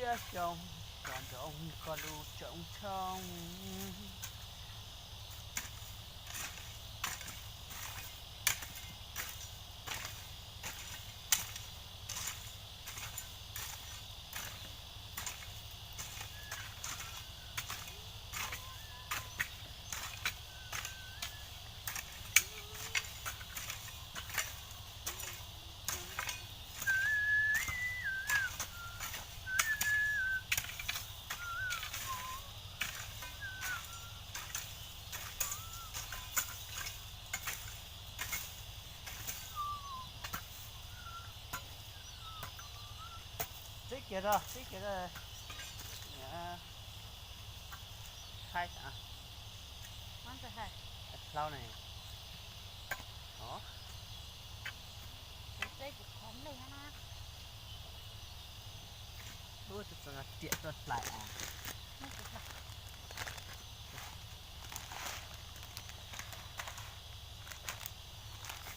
Xyoo tso nroo koj lub tsoom tshooj. Tib kiag, tib kiag, thaij, hlau ne. Ub, tus riam tuaj hlais.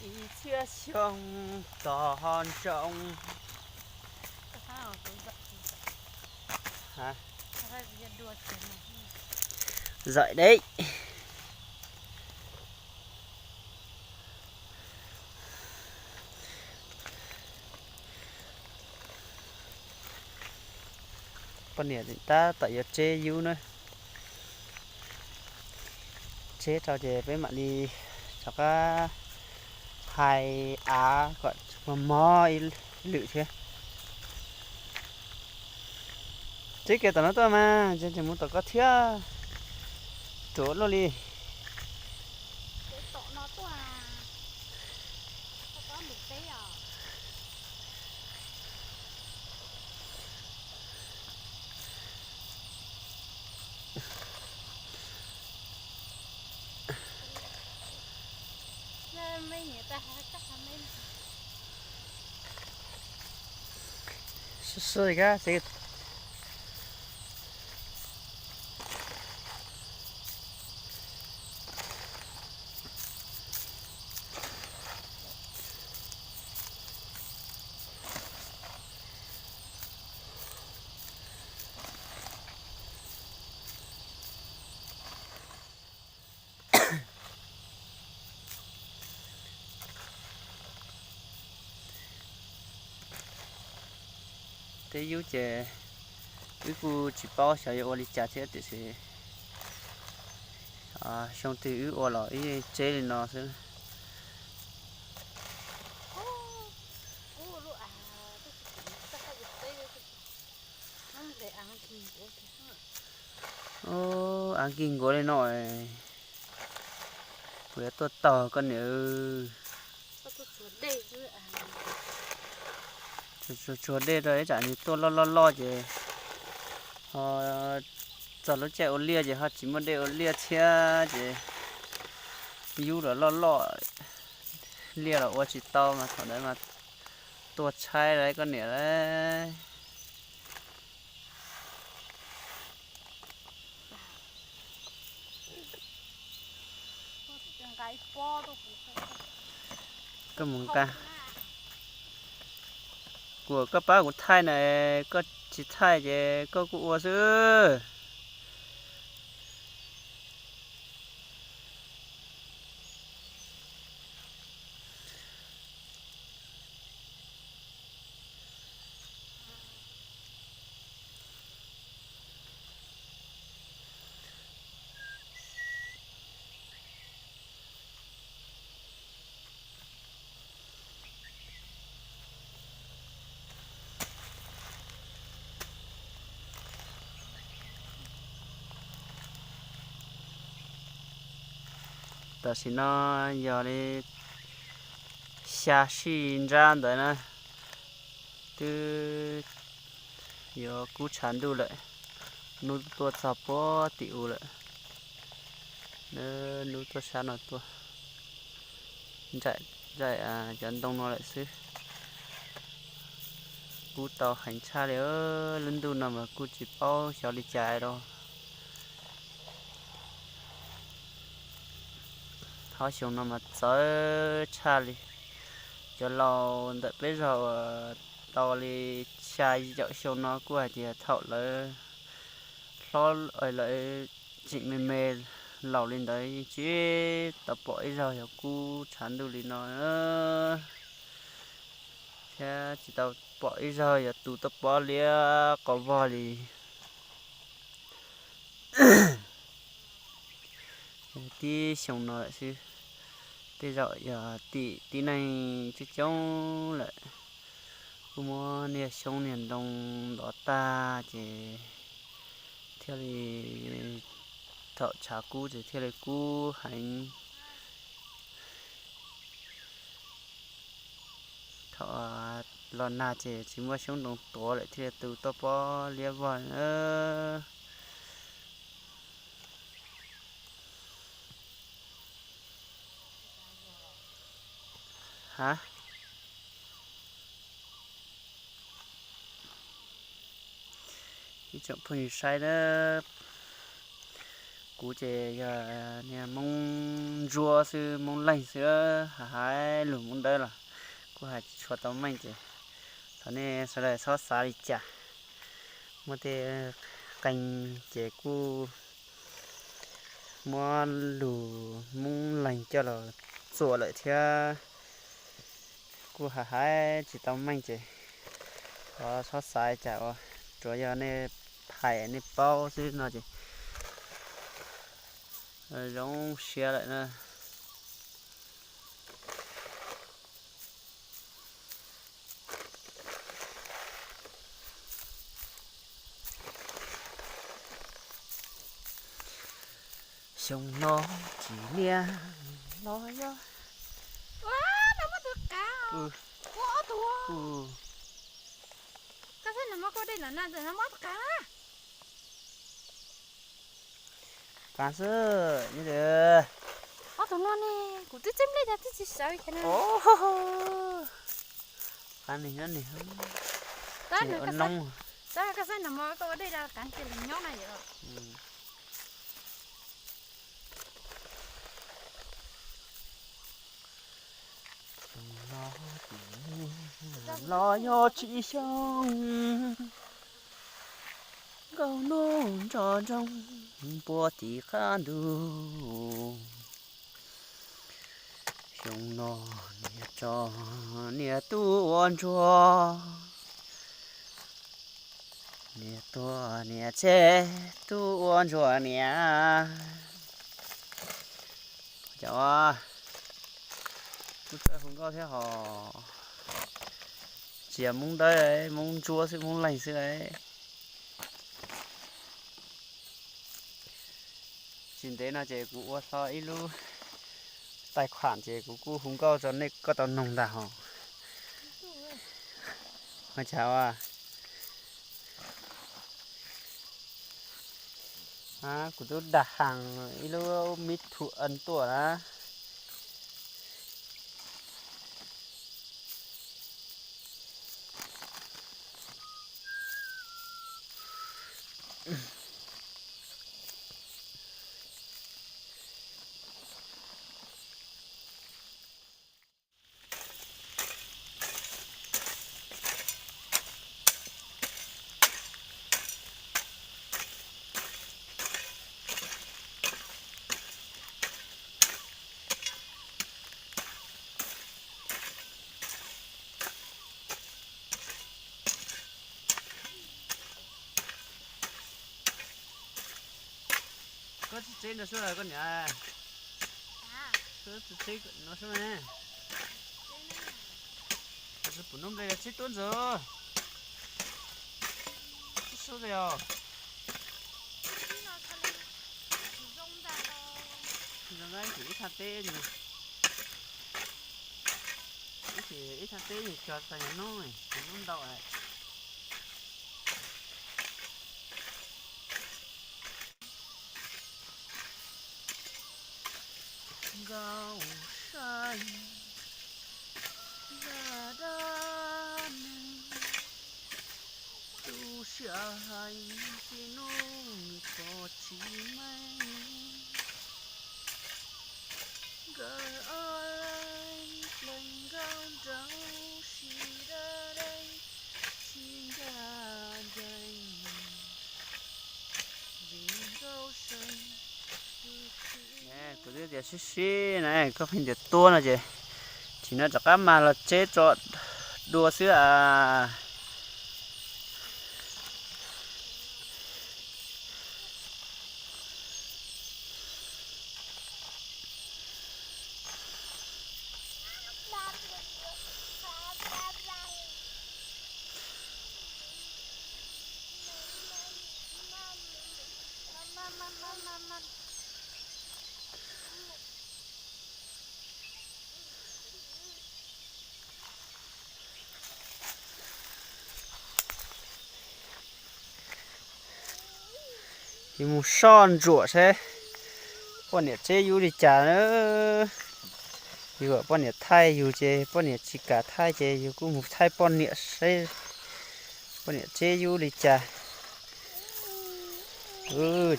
Ib txhiab xyoo tso nroo. Zawm deb. Poj niam tab tom yuav tseb yub na. Tseb rau ces peb mam li rov qab hais av kom mos mos ib lwm thiab. Tseb kiag tom no tuaj mas, mus tom ko thiab. Ruam luaj li. Tej yub ces wb kuj tsis paub xyov yuav ua li cas thiab tiam sis xyoo twg wb ua los wb tseb li no xwb. Av nkig nkuav li no, kuv yuav tuaj taug koj niam. Tsuag tsuag dej rau ib tsam nws tuaj loj loj loj ces ho txog lub caij ua liaj ces ho tsis muaj dej ua liaj thiab ces yub los loj loj, liaj los ua tsis tau mas thaum ntawd mas tuaj tshaib lawm koj niam lauj. Koj mus nqa, kuv, koj pab kuv thaij na, koj tsis thaij ces koj kuj ua xwb. Tam sim no yog li xya sij nrab ntawd na, twb yuav kub tshav ntuj lawm, hnub tuaj txog puag tim u lawm. Hnub tuaj sab no tuaj, nraim cov ntoo no lawm xwb. Kub tau heev tshaj li, lub ntuj no mas kuj tsis paub xyov li cas rau. Ob xyoo no mas txawv tshaj li. Cov laus ntawm peb zog uas tau li xya yim caum xyoo no kuj hais tias thaum lawv hlob, lawv tseem me me laus li ntawd tsis tau pom ib zaug yog kub tshav ntuj li no, thiab tsis tau pom ib zaug yog tus tuaj pob liab qau vog li. Tib xyoo no lawm xwb, tej zaum yog tim tib neeg coob coob lawm, kuj muab niag xyoob niag ntoo ntov tag ces thiaj li, thaum tshav kub ces thiaj li kub heev. Thaum los nag ces tsis muaj xyoob ntoo tuav lawm thiaj li tus tuaj pob liab vog. Ha, ib tsoom phooj ywg saib na, kuv ces yog niag Hmoob Ntsuab xwb, Hmoob Leeg xwb, hais lus Hmoob Dawb los kuj hais tsis tshua tau meej ces thov nej sawv daws txhob xav li cas. Muaj tej qee ces kuj muab lus Hmoob Leeg coj los txuam lawm thiab, kuj hais hais tsis tau meej ces thov txhob xav li cas ua, tsuas yog nej hais nej paub xwb no ces zoo siab lawm na. Xyoo no tsis niaj los yog. Qav xwb, ob tug no ne, kuv twb txeeb nplej tas twb tsis sawv li cas na. Qav nig nyob nig. Tab ua no, tab koj xaib nag hmo koj ua dej da qav cia li nyob na yom. Los yog tsis xyoo, nkauj hnub nco ntsoov puag tim qab ntug. Xyoo no niam tso niam tub ua ntsuag, niam tuag niam tseg tub ua ntsuag niam. Cov, kuj txawj hu nkauj thiab hos, tsis yog Hmoob Dawb, Hmoob Ntsuab xwb, Hmoob Leeg xwb. Tsis ntev no ces kuv ua hlo ib lub tais khuam ces kuv kuj hu nkauj rau nej koj tau noog ntag hos. Ua cas ua, kuv twb dag haas ib lub mib thum an tuaj na. Koj tsis txeb no sub koj niam, koj tsis txeb no sub ne. Koj tsis pum noob nplej txib tuab ntxawg, txib sub li os. Zoo nqaij ces ib thaj teb, ib ces ib thaj teb ces cog tag yog noob, cog noob ntau. Nkauj saib zaj dab neeg, tu siab heev txij hnub nws pom tsis meej. Nkawd ob leeg pleev nkauj nraug si dab dab, Kuv twb tias sib sib na, koj pheej tias tuab no ces, tsis no rov qab mag los tseb tso dua xwb as. Yus mus soj ntsuam saib poj niam tseb yub li cas na. Yus kom poj niam thaij yus ces poj niam tsis kam thaij ces yus kuj mus thaij poj niam saib poj niam tseb yub li cas.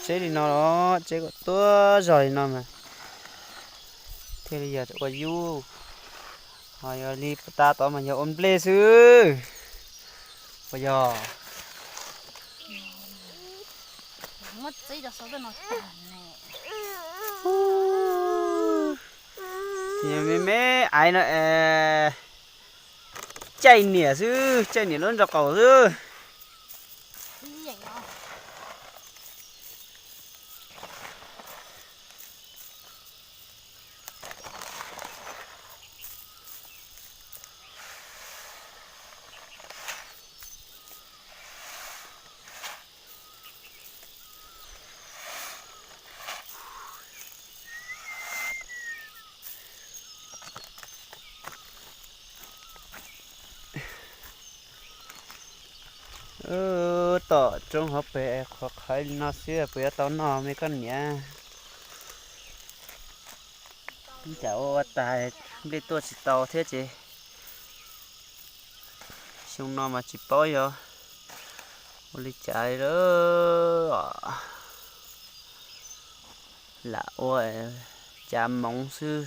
Tseb li no los tseb kom tuab zog li no mas thiaj li yog ua yub. Ho yog li puag ta tod mas yog ua nplej xwb. Puas yog? Yog me me aiv no es caij niam xwb, caij niam lub nraub qaum xwb. Tom roob hauv pes qhuav qhawv li no xwb puas yuav tau noj me koj niam? Cas ua ua tas nplej tuaj tsis tau thiab ces xyoo no mas tsis paub yog ua li cas li lawm. Lam ua cav moov xwb.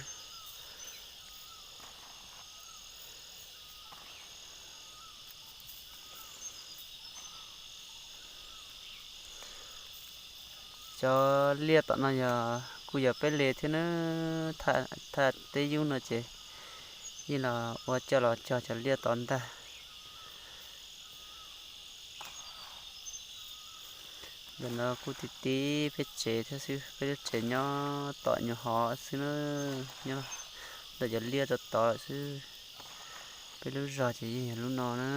Cov liaj tom no yog kuj yog peb li thiab na, thaj teb yub no ces yeej los ua coj los cog cov liaj tod ntag. Ntawm no kuj ti ti peb tsev thiab xwb, peb lub tsev nyob tom nyuag hov xwb na, nyob ntawm cov liaj rau tod lawm xwb. Peb lub zos ces yeej yog lub no na,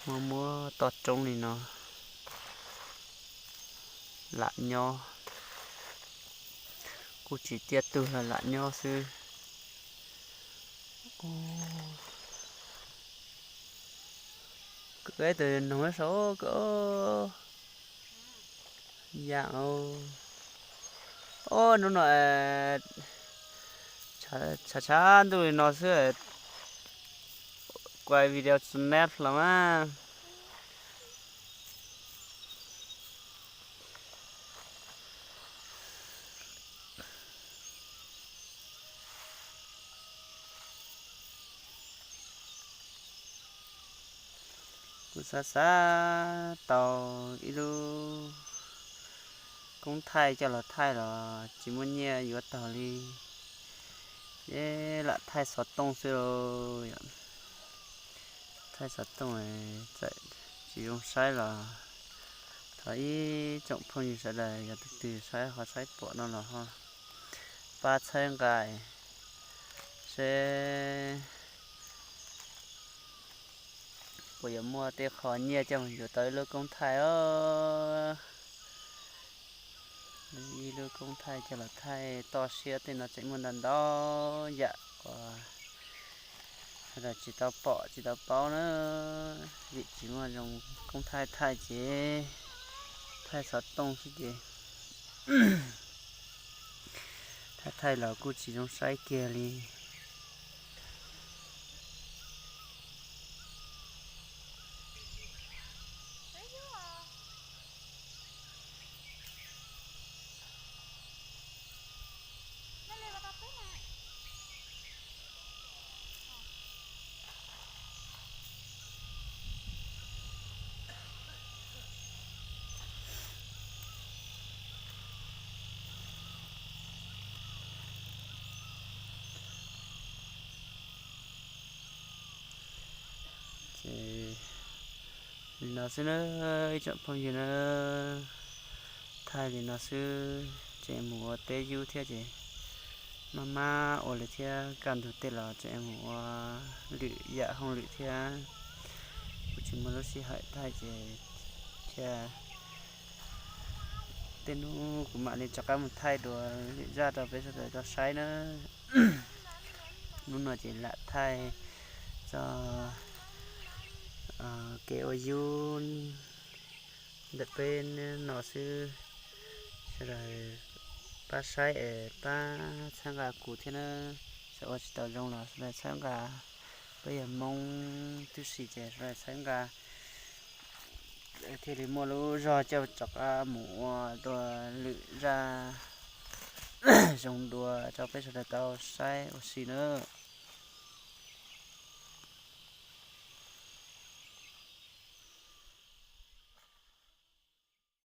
muaj muab toj roob li no. Lam nyob, kuj tsis tiaj tug los lam nyob xwb. Kwv tus noog saud kwv. Yam, ob hnub no tshav tshav ntuj li no xwb, kuaj video snap los mas. Kuv xav xav tau ib lub koob thaij coj los thaij los tsis muaj nyiaj yuav tau li, es lam thaij xov tooj xwb lauj. Thaij xov tooj txawm tsis zoo saib los thov ib tsoom phooj ywg sawv daws yog tus twg saib ho saib pom no los ho pab txhawb nqa seb puas yuav muaj tej qho nyiaj coj mus yuav tau ib lub koob thaij os. Ib lub koob thaij coj los thaij toj siab tej no tseem muaj ntau ntau yam uas sawv daws tsis tau pom tsis tau paub na, vim tsis muaj zoo koob thaij thaij ces thaij xov tooj xwb ces thaij thaij los kuj tsis zoo saib kiag li. Xwb na, ib tsoom phooj ywg na, thaij li no xwb ces mus ua teb yub thiab ces maj maj ua li thiab, kaj ntug tej los tseem mus ua lwm yam hauj lwm thiab. Kuv tsis muaj lub sij hawm thaij ces thiaj tej hnub kuv mam li rov qab mus thaij dua lwm zaj rau peb sawv daws tau saib na. Hnub no ces lam thaij txog kev ua yub ntawm peb no xwb. Sawv daws pab saib es pab txhawb nqa kuv thiab na. Txawm ua tsis tau zoo los sawv daws txhawb nqa. Peb yog Hmoob tib si ces sawv daws txhawb nqa thiaj li muaj lub zog coj rov qab mus ua dua lwm zaj zoo dua rau peb sawv daws tau saib ua si na.